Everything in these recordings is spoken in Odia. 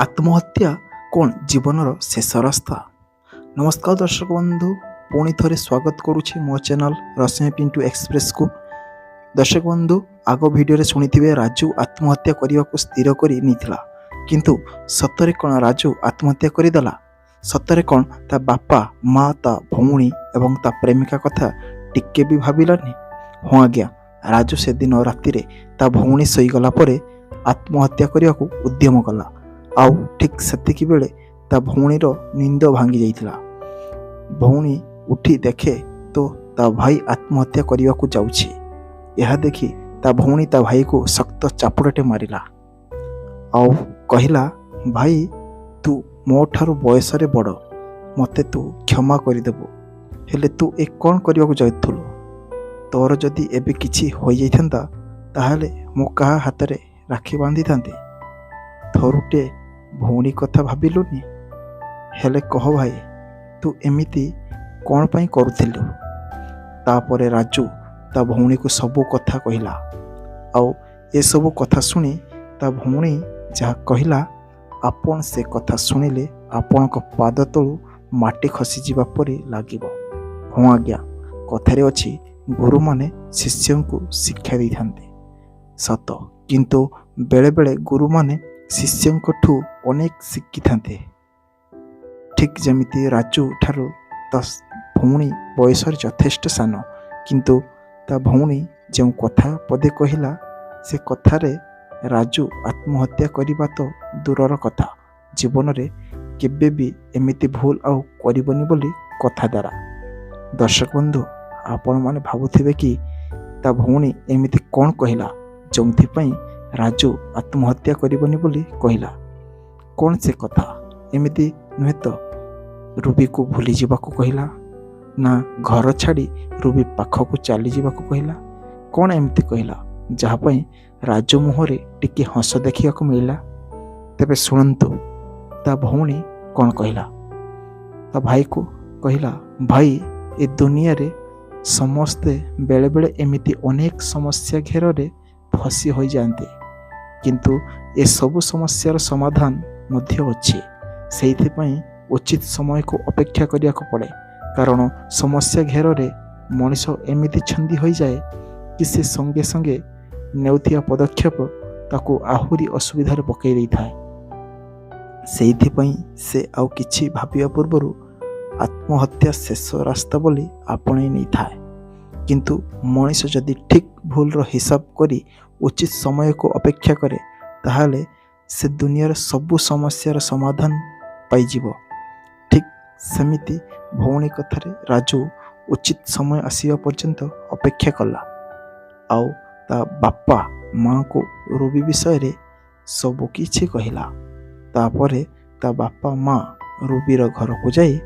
ଆତ୍ମହତ୍ୟା କ'ଣ ଜୀବନର ଶେଷ ରାସ୍ତା? ନମସ୍କାର ଦର୍ଶକ ବନ୍ଧୁ, ପୁଣି ଥରେ ସ୍ୱାଗତ କରୁଛି ମୋ ଚ୍ୟାନେଲ୍ ରଶ୍ମି ପିଣ୍ଟୁ ଏକ୍ସପ୍ରେସକୁ। ଦର୍ଶକ ବନ୍ଧୁ, ଆଗ ଭିଡ଼ିଓରେ ଶୁଣିଥିବେ, ରାଜୁ ଆତ୍ମହତ୍ୟା କରିବାକୁ ସ୍ଥିର କରି ନେଇଥିଲା। କିନ୍ତୁ ସତରେ କ'ଣ ରାଜୁ ଆତ୍ମହତ୍ୟା କରିଦେଲା? ସତରେ କ'ଣ ତା ବାପା, ମା, ତା ଭଉଣୀ ଏବଂ ତା ପ୍ରେମିକା କଥା ଟିକେ ବି ଭାବିଲାନି? ହଁ ଆଜ୍ଞା, ରାଜୁ ସେଦିନ ରାତିରେ ତା ଭଉଣୀ ଶୋଇଗଲା ପରେ ଆତ୍ମହତ୍ୟା କରିବାକୁ ଉଦ୍ୟମ କଲା। ଆଉ ଠିକ୍ ସେତିକି ବେଳେ ତା ଭଉଣୀର ନିନ୍ଦ ଭାଙ୍ଗି ଯାଇଥିଲା। ଭଉଣୀ ଉଠି ଦେଖେ ତ ତା ଭାଇ ଆତ୍ମହତ୍ୟା କରିବାକୁ ଯାଉଛି। ଏହା ଦେଖି ତା ଭଉଣୀ ତା ଭାଇକୁ ଶକ୍ତ ଚାପୁଡ଼ାଟେ ମାରିଲା ଆଉ କହିଲା, "ଭାଇ, ତୁ ମୋ ଠାରୁ ବୟସରେ ବଡ଼, ମୋତେ ତୁ କ୍ଷମା କରିଦେବୁ। ହେଲେ ତୁ ଏ କ'ଣ କରିବାକୁ ଯାଉଥିଲୁ? ତୋର ଯଦି ଏବେ କିଛି ହୋଇଯାଇଥାନ୍ତା, ତାହେଲେ ମୁଁ କାହା ହାତରେ ରାକ୍ଷୀ ବାନ୍ଧିଥାନ୍ତି? ଥରୁଟେ ଭଉଣୀ କଥା ଭାବିଲୁନି? ହେଲେ କହ ଭାଇ, ତୁ ଏମିତି କ'ଣ ପାଇଁ କରୁଥିଲୁ?" ତାପରେ ରାଜୁ ତା ଭଉଣୀକୁ ସବୁ କଥା କହିଲା। ଆଉ ଏସବୁ କଥା ଶୁଣି ତା ଭଉଣୀ ଯାହା କହିଲା, ଆପଣ ସେ କଥା ଶୁଣିଲେ ଆପଣଙ୍କ ପାଦ ତଳୁ ମାଟି ଖସିଯିବା ପରି ଲାଗିବ। ହଁ ଆଜ୍ଞା, କଥାରେ ଅଛି, ଗୁରୁମାନେ ଶିଷ୍ୟଙ୍କୁ ଶିକ୍ଷା ଦେଇଥାନ୍ତି ସତ, କିନ୍ତୁ ବେଳେବେଳେ ଗୁରୁମାନେ ଶିଷ୍ୟଙ୍କଠୁ ଅନେକ ଶିଖିଥାନ୍ତି। ଠିକ୍ ଯେମିତି ରାଜୁ ଠାରୁ ତା ଭଉଣୀ ବୟସରେ ଯଥେଷ୍ଟ ସାନ, କିନ୍ତୁ ତା ଭଉଣୀ ଯେଉଁ କଥା ପଦେ କହିଲା, ସେ କଥାରେ ରାଜୁ ଆତ୍ମହତ୍ୟା କରିବା ତ ଦୂରର କଥା, ଜୀବନରେ କେବେ ବି ଏମିତି ଭୁଲ ଆଉ କରିବନି ବୋଲି କଥା ଦେଲା। ଦର୍ଶକ ବନ୍ଧୁ, ଆପଣମାନେ ଭାବୁଥିବେ କି ତା ଭଉଣୀ ଏମିତି କ'ଣ କହିଲା, ଯେଉଁଥିପାଇଁ ରାଜୁ ଆତ୍ମହତ୍ୟା କରିବନି ବୋଲି କହିଲା? କ'ଣ ସେ କଥା? ଏମିତି ନୁହେଁ ତ ରୁବିକୁ ଭୁଲିଯିବାକୁ କହିଲା, ନା ଘର ଛାଡ଼ି ରୁବି ପାଖକୁ ଚାଲିଯିବାକୁ କହିଲା? କ'ଣ ଏମିତି କହିଲା, ଯାହା ପାଇଁ ରାଜୁ ମୁହଁରେ ଟିକେ ହସ ଦେଖିବାକୁ ମିଳିଲା? ତେବେ ଶୁଣନ୍ତୁ ତା ଭଉଣୀ କ'ଣ କହିଲା। ତା ଭାଇକୁ କହିଲା, "ଭାଇ, ଏ ଦୁନିଆରେ ସମସ୍ତେ ବେଳେବେଳେ ଏମିତି ଅନେକ ସମସ୍ୟା ଘେରରେ ଫସି ହୋଇଯାଆନ୍ତି। କିନ୍ତୁ ଏସବୁ ସମସ୍ୟାର ସମାଧାନ ମଧ୍ୟ ଅଛି। ସେଇଥିପାଇଁ ଉଚିତ ସମୟକୁ ଅପେକ୍ଷା କରିବାକୁ ପଡ଼େ। କାରଣ ସମସ୍ୟା ଘେରରେ ମଣିଷ ଏମିତି ଛନ୍ଦି ହୋଇଯାଏ କି ସେ ସଙ୍ଗେ ସଙ୍ଗେ ନେଉଥିବା ପଦକ୍ଷେପ ତାକୁ ଆହୁରି ଅସୁବିଧାରେ ପକାଇ ଦେଇଥାଏ। ସେଇଥିପାଇଁ ସେ ଆଉ କିଛି ଭାବିବା ପୂର୍ବରୁ ଆତ୍ମହତ୍ୟା ଶେଷ ରାସ୍ତା ବୋଲି ଆପଣେଇ ନେଇଥାଏ। କିନ୍ତୁ ମଣିଷ ଯଦି ଠିକ୍ ଭୁଲର ହିସାବ କରି ଉଚିତ ସମୟକୁ ଅପେକ୍ଷା କରେ, ତାହେଲେ ସେ ଦୁନିଆର ସବୁ ସମସ୍ୟାର ସମାଧାନ ପାଇଯିବ।" ଠିକ୍ ସେମିତି ଭଉଣୀ କଥାରେ ରାଜୁ ଉଚିତ ସମୟ ଆସିବା ପର୍ଯ୍ୟନ୍ତ ଅପେକ୍ଷା କଲା ଆଉ ତା ବାପା ମାଆଙ୍କୁ ରୁବି ବିଷୟରେ ସବୁ କିଛି କହିଲା। ତାପରେ ତା ବାପା ମା ରୁବିର ଘରକୁ ଯାଇ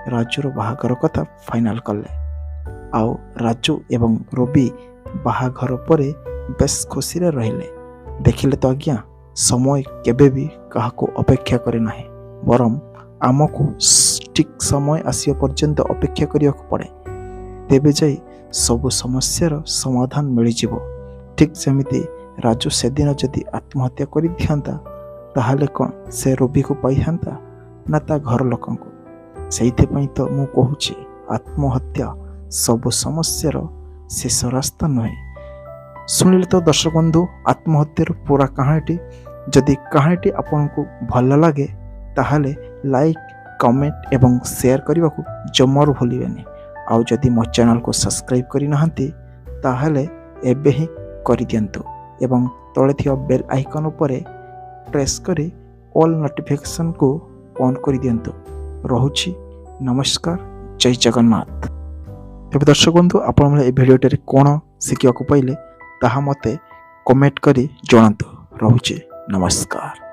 ରାଜୁର ବାହାଘର କଥା ଫାଇନାଲ କଲେ। ଆଉ ରାଜୁ ଏବଂ ରୁବି ବାହାଘର ପରେ ବେଶ ଖୁସିରେ ରହିଲେ। ଦେଖିଲେ ତ ଆଜ୍ଞା, ସମୟ କେବେ ବି କାହାକୁ ଅପେକ୍ଷା କରେ ନାହିଁ, ବରଂ ଆମକୁ ଠିକ୍ ସମୟ ଆସିବା ପର୍ଯ୍ୟନ୍ତ ଅପେକ୍ଷା କରିବାକୁ ପଡ଼େ। ତେବେ ଯାଇ ସବୁ ସମସ୍ୟାର ସମାଧାନ ମିଳିଯିବ। ଠିକ୍ ସେମିତି ରାଜୁ ସେଦିନ ଯଦି ଆତ୍ମହତ୍ୟା କରିଦିଅନ୍ତା, ତାହେଲେ କ'ଣ ସେ ରୁବିକୁ ପାଇଥାନ୍ତା ନା ତା ଘର ଲୋକଙ୍କୁ? ସେଇଥିପାଇଁ ତ ମୁଁ କହୁଛି, ଆତ୍ମହତ୍ୟା ସବୁ ସମସ୍ୟାର ଶେଷ ରାସ୍ତା ନୁହେଁ। ଶୁଣିଲେ ତ ଦର୍ଶକ ବନ୍ଧୁ, ଆତ୍ମହତ୍ୟାର ପୁରା କାହାଣୀଟି। ଯଦି କାହାଣୀଟି ଆପଣଙ୍କୁ ଭଲ ଲାଗେ, ତାହେଲେ ଲାଇକ୍, କମେଣ୍ଟ ଏବଂ ସେୟାର କରିବାକୁ ଜମାରୁ ଭୁଲିବେନି। ଆଉ ଯଦି ମୋ ଚ୍ୟାନେଲକୁ ସବସ୍କ୍ରାଇବ୍ କରିନାହାନ୍ତି, ତାହେଲେ ଏବେ ହିଁ କରିଦିଅନ୍ତୁ ଏବଂ ତଳେ ଥିବା ବେଲ୍ ଆଇକନ୍ ଉପରେ ପ୍ରେସ୍ କରି ଅଲ୍ ନୋଟିଫିକେସନ୍କୁ ଅନ୍ କରିଦିଅନ୍ତୁ। ରହୁଛି, ନମସ୍କାର, ଜୟ ଜଗନ୍ନାଥ। ତେବେ ଦର୍ଶକ ବନ୍ଧୁ, ଆପଣମାନେ ଏ ଭିଡ଼ିଓଟିରେ କ'ଣ ଶିଖିବାକୁ ପାଇଲେ, ତାହା ମୋତେ କମେଣ୍ଟ କରି ଜଣାନ୍ତୁ। ରହୁଛି, ନମସ୍କାର।